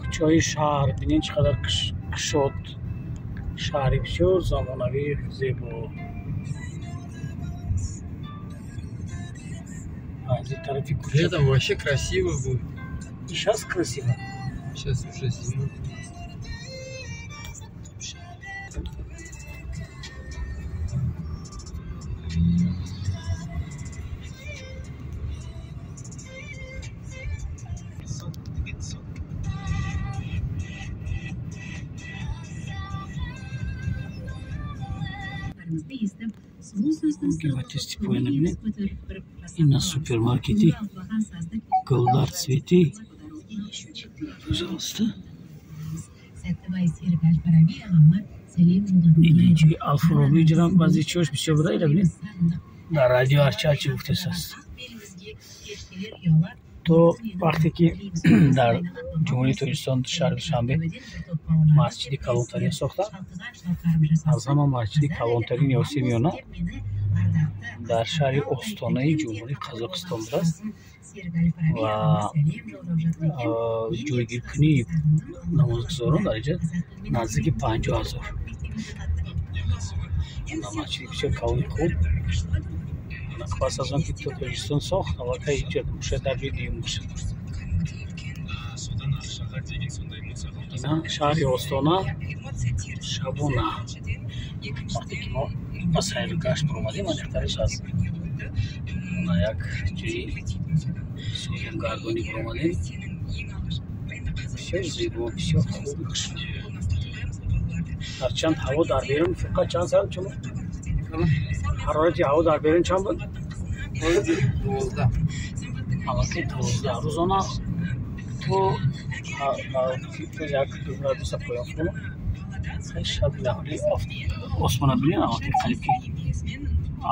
Кӯчаҳои шаҳр бинед, чӣ қадар кушод, шаҳри бисёр замонавӣ, зебо. Аз ин тарафи кӯча. Летом вообще красиво будет. Сейчас красиво. Сейчас уже зима. Геватистипоина бинед, ина супермаркети Гулдар Цветы, пожалуйста. Ина Алфароби ҷирам, баъзе чиҳош бисёр буда. Ира бинед, дар радио ҳарчи ҳарчи гуфтесааст. То вақте ки дар Ҷумҳурии Тоҷикистон, шаҳри Душанбе, масҷиди калонтарин сохтанд, аз ҳама масҷиди калонтарини Осиёи Миёна дар шаҳри Остонаи Ҷумҳурии Қазоқистон будааст ва ҷойгиркунии намозгузорон дар инҷа наздики 50 000. Масҷиди бисёр калони хуб. Пас аз он ки Тоҷикистон сохт, аллакай инҷа шояд дар ҷои дуюм бошад. Ина шаҳри Остона шабона, вақте ки мо ба сайру гашт баромадем, аниқтараш аз як ҷои сӯзонгардонӣ баромадем, бисёр зебо, бисёр хуб. Ҳарчанд ҳаво дар берун фақат чанд соат чун ҳарорати ҳаво дар берун чанд буд? 12. Аллакай 12. Рӯзона то як градуса поён фуромад. Шаби наҳоли осмона бинед, аллакай қариб ки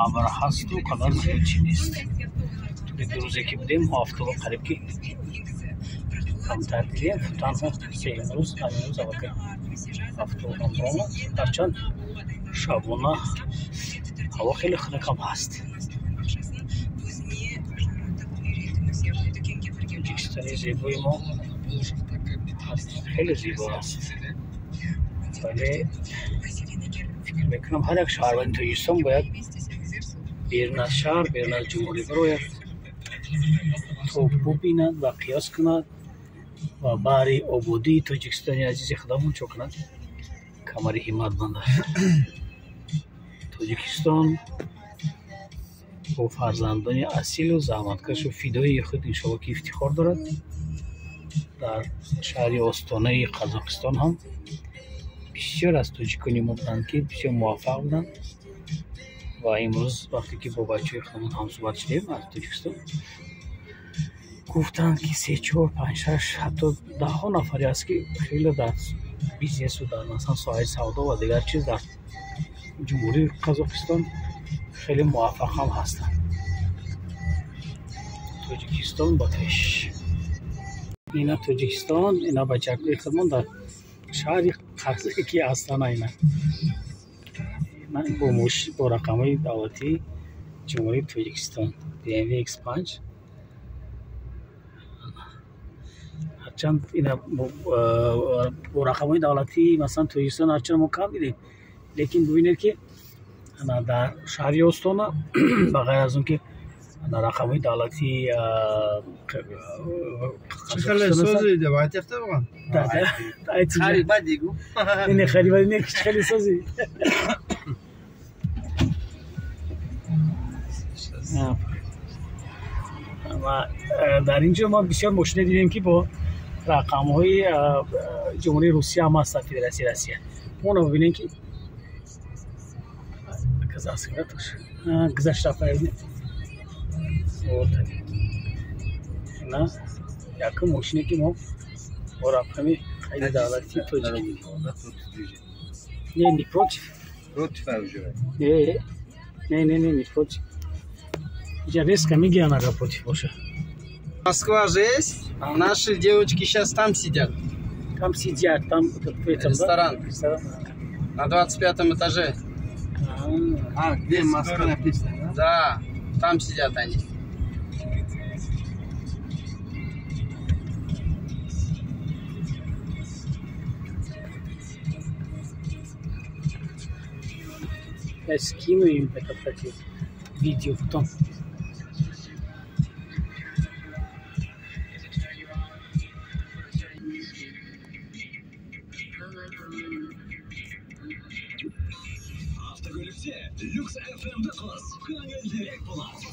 абр ҳасту, қадар зиёд чӣ нест. Тӯли 2 рӯзе ки будем, мо офтобо қариб ки камтар дидем. Танҳо сеюм рӯз, ҳамин рӯз, аллакай офтобам баромад, ҳарчанд шабона ҳаво хеле хунукам ҳаст. Тоҷикистони зебои мо хеле зебо аст, вале фикр мекунам, ҳар як шаҳрванди Тоҷикистон бояд берун аз шаҳр, берун аз ҷумҳурӣ барояд, то бубинад ва қиёс кунад ва баҳри ободии Тоҷикистони азизи худамон чо кунад, камари ҳиммат бандад. Тоҷикистон бо фарзандони асилу заҳматкашу фидоии худ, иншоалло, ки ифтихор дорад. Дар шаҳри Остонаи Қазоқистон ҳам бисёр аз тоҷикони мо буданд, ки бисёр муваффақ буданд. Ва имрӯз, вақте ки бо бачаҳои худамон ҳамсӯҳбат шудем аз Тоҷикистон, гуфтанд, ки се, чор, панҷ, шаш, ҳатто даҳҳо нафаре аст, ки хеле дар бизнесу дар, масалан, соҳаи савдо ва дигар чиз дар Ҷумҳурии Қазоқистон хеле муваффақ ҳам ҳастанд. Тоҷикистон ба пеш! Ина Тоҷикистон, ина бачакҳои худмон дар шаҳри ки Астана. Ина бо рақамҳои давлатии Ҷумҳурии Тоҷикистон, BMW X5. Ҳарчанд ина бо рақамҳои давлатии, масалан, Тоҷикистон ҳарчанд мо кам дидем, лекин бубинед, ки дар шаҳри Остона, ба ғайр аз он ки рақамҳои давлатии Хеле сози деп айтяпты бугун. Хари бадигу. Не, хари бади не, хеле сози. Ва дар ин ҷо мо бисёр мошина дидем, ки бо рақамҳои Ҷумҳурии Русия ҳам ҳастанд, Федератсияи Россия. Моно бибинем, ки гузашт, рафта. На якум мошине, ки мо бо рақами қайди давлатии тоҷик. Не, не против. Против уже. Не, не, не, не, не против. Иҷа резко мегиранд, агар против боша. Москва же есть. Наши девочки сейчас там сидят. Там сидят, там в этом, Ресторан. Да? Ресторан. На 25 этаже. А, где Москва написано, да? Да, там сидят они. Я скину им это, кстати, видео потом. Автокөлікте Люкс FM-ді қос, көңілдірек болады.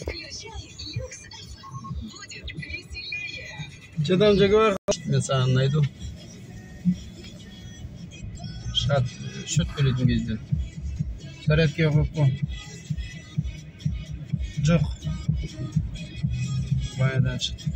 Включай Люкс FM. Будет веселее. Что там, Джагуар? Мен саған найду. Шығады, счет төлейтін кезде. Зарядкаға қойып қой. Жоқ. Баядан шықты.